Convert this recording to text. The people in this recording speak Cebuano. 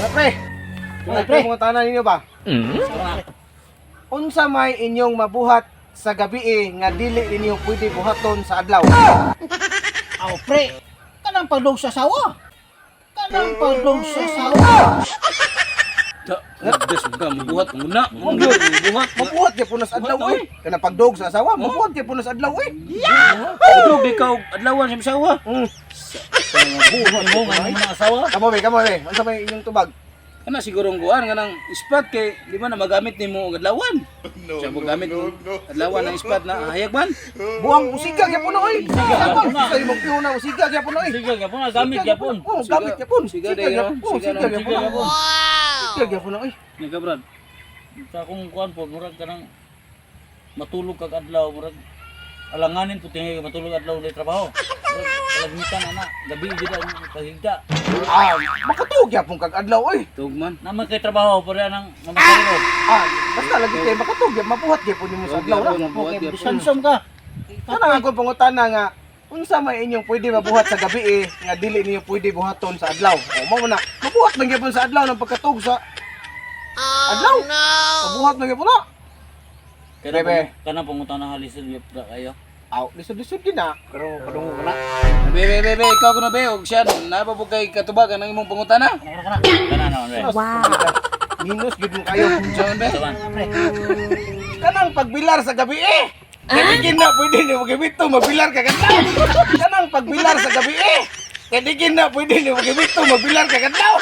Mga pre. Mga pre, mga tanan ninyo ba? Unsa may inyong mabuhat sa gabi eh, nga dili ninyo pwede buhaton sa adlaw? Aw, pre. Kanang pagdog sa sawa. Kanang pagdog sa sawa. Da, nagdas ka mabuhat mo na. Mabuhat. Mabuhat gyud punas adlaw eh. Kanang pagdog sa asawa, mabuhat gyud punas adlaw eh. Adlaw di ka og adlawan sa misawa. Buhat mo nga mo na asawa. Kamo be, kamo be. Unsa may inyong tubag? Kana siguro ang guan nga nang ispat kay di ba na magamit nimo og adlawan. No, siya mo gamit mo adlawan ang ispat na hayag man. Buang usiga gyapon na oy. Sa imong piuna usiga gyapon na oy. Sige gyapon, gamit gyapon. Oh, gamit gyapon. Siga Siga day, gyapon. no? Oh, Siga siga na, gyapon. Sige gyapon. Siga gyapon na oy. Ni ka brad. Sa akong kuan po, murag kanang matulog kag adlaw, murag alanganin po tingay matulog adlaw ulit trabaho. Murag kalagmitan ana, gabi gid ang paghigda. Ah, makatuog gyapon kag adlaw oy. Tug man. Naman kay trabaho pero anang mamatulog. Ah, basta lagi kay makatuog gyap mabuhat gyapon nimo sa adlaw ra. Mabuhat Okay, gyapon. distansyon ka. Kana nga akong pangutana nga unsa may inyong pwede mabuhat sa gabi eh, nga dili ninyo pwede buhaton sa adlaw. O mao na. Mabuhat man gyapon sa adlaw ng pagkatuog sa adlaw. Mabuhat man gyapon na. Kana Bebe. kana pangutana halisod gyud ra kayo. Aw, lisod-lisod din na. Pero padungo ka na. Be be be be ikaw kuno be og siya na ba po kay katubagan ang imong pangutana? Kana kana. Kana naman be. Wow. Minus gid mo kayo. Unsa man be? Tawan. Kanang pagbilar sa gabi eh. Kaya di na pwede ni magibito mabilar ka kadlaw. Kanang pagbilar sa gabi eh. Kaya di na pwede ni magibito mabilar ka kadlaw.